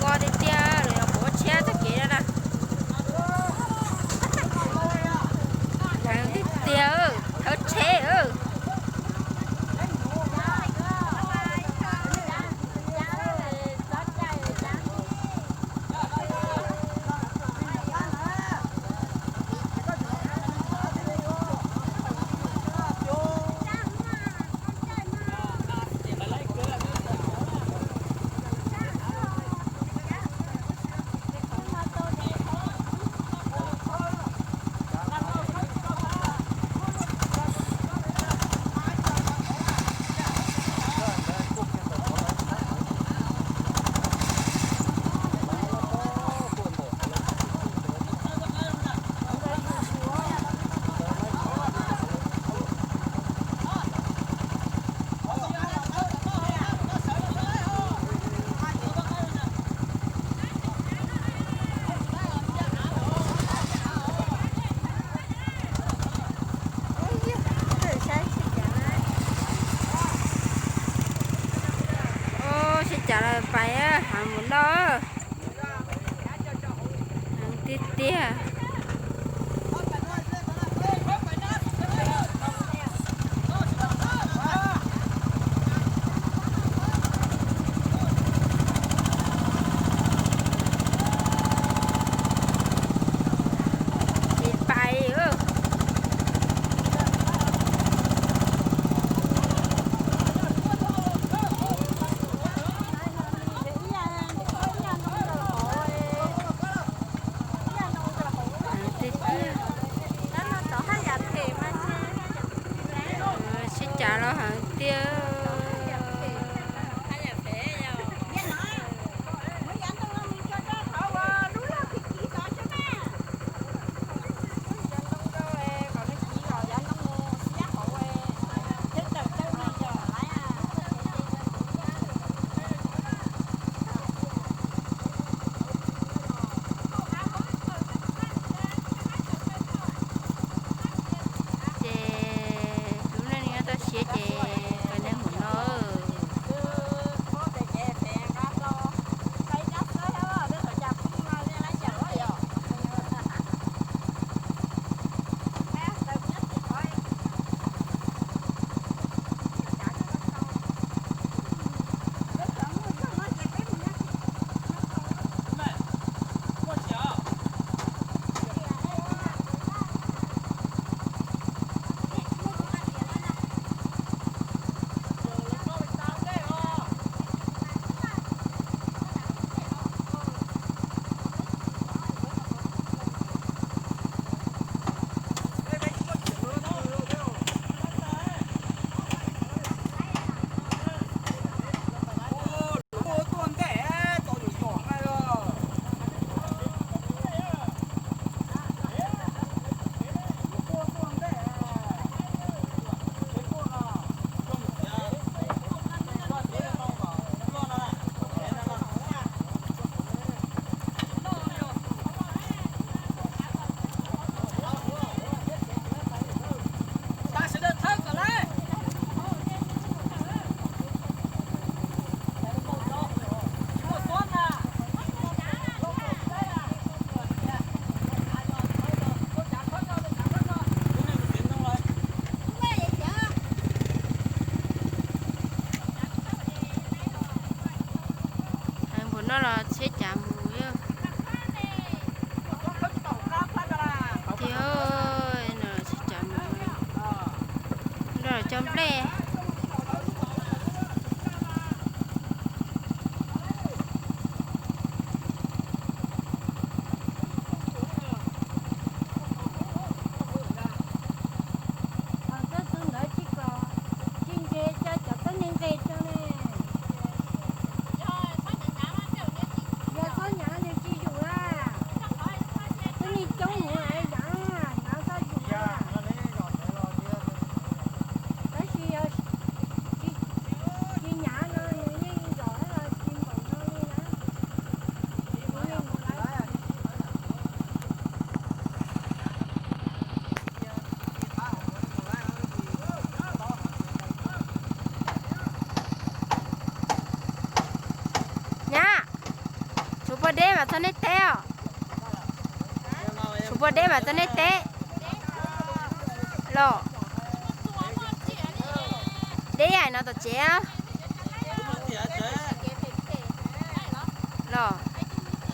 Koj tiag tiag los yog kuv ua tshiab txoj kev no na. Tiag tiag, thawb tsheb. Sib cav los pais heev mus no. Heev tiag tiag. Tsis pais. Tiag tiag. Sib cav los heev tiag. Ces lub neej nyob toj siab ces peb neeg mus no. Mus no los sib cav mus. Tiag, no sib cav mus, nrog cov nplej. Txawb tus ntawd tsis kom, tsis ntse cov txawb nqes nqes rau ne. Deb mas txog nej teb os. Suav puas deb mas txog nej teb los. Deb yaim no tom tsev los.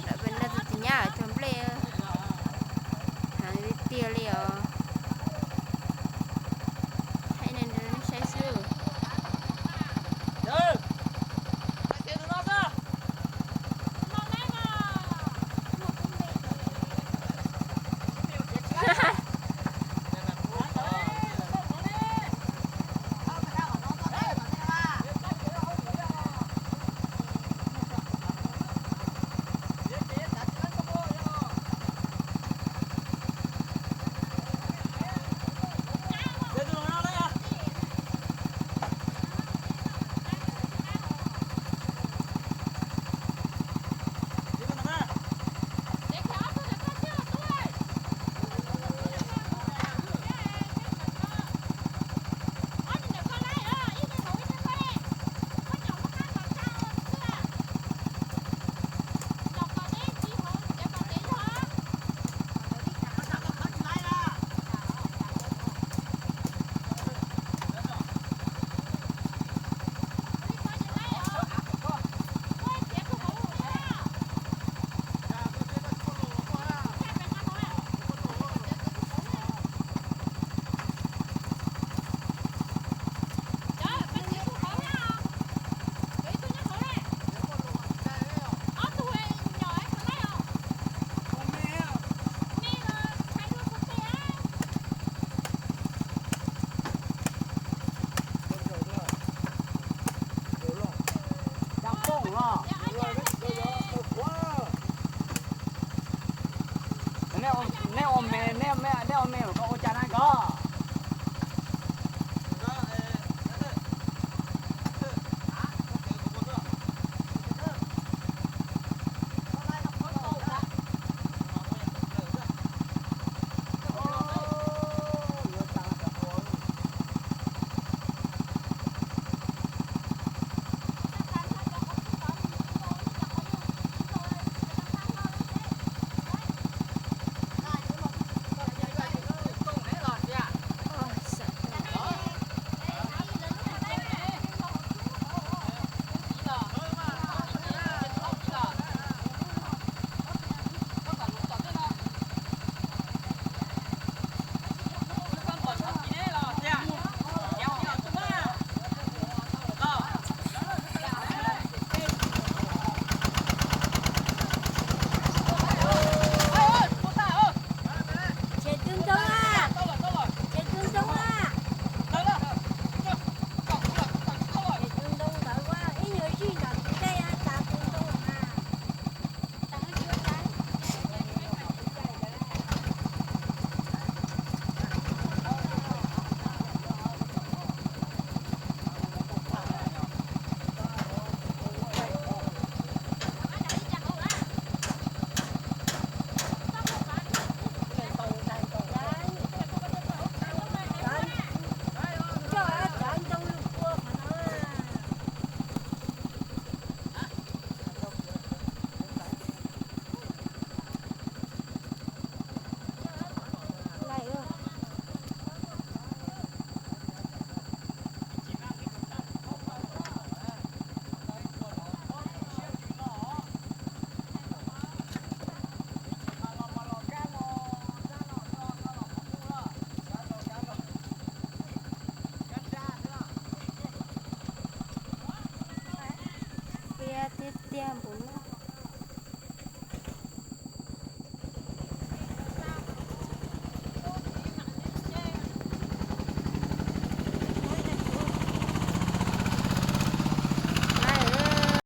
Lawv pem no tus txiv nyab cog nplej heev tiag li os. Thaij nej saib xwb. Nej ua me, nej ua me, nej ua cas na koj? Ces tus ntoo a, ces tus ntoo a, ces tus ntoo ntawd ua ib nyuag zij nram tus dej a, tas tus ntoo a. Tiag tiag tiag npaum no.